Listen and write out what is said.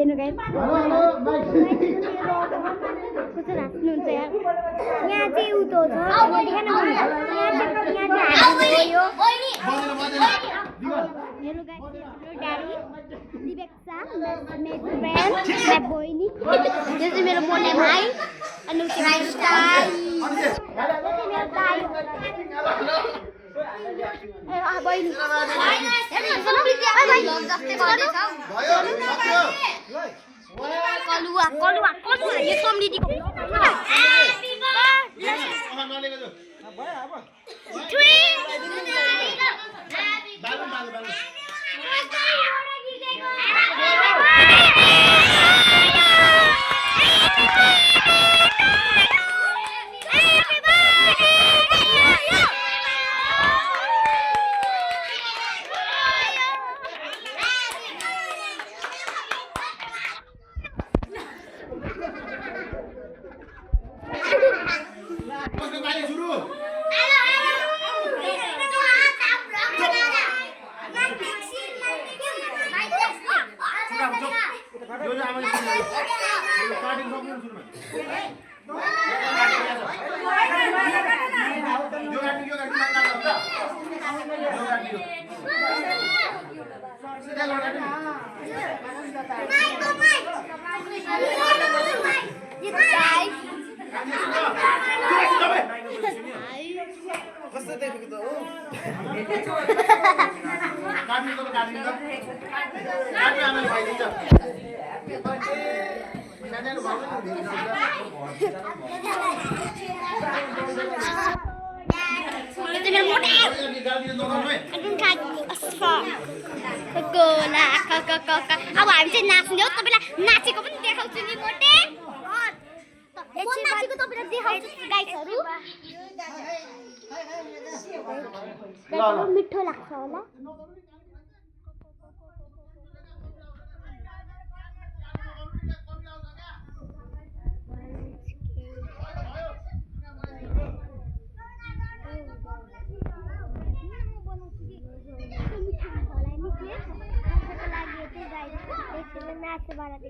हेर्नु गाइस कस्तो नाच्नुहुन्छ यार यहाँ चाहिँ उतो छ देखेन यहाँ हेर्नु गाइस मेरो ड्याडी दिवेक्षा मेरो फ्रेन्ड मेरो बहिनी यो चाहिँ मेरो मोने भाइ अनि मेरो दाइ मेरो दाइ बहिनी कलुवा कलुवा कलुवा यो समृद्धिको अब हामी चाहिँ नाच्ने हो तपाईलाई नाचेको पनि देखाउँछु नि मोटे नाचेको तपाईलाई देखाउँछु गाइसहरु मिठो लाग्छ होला नाच्ने बारे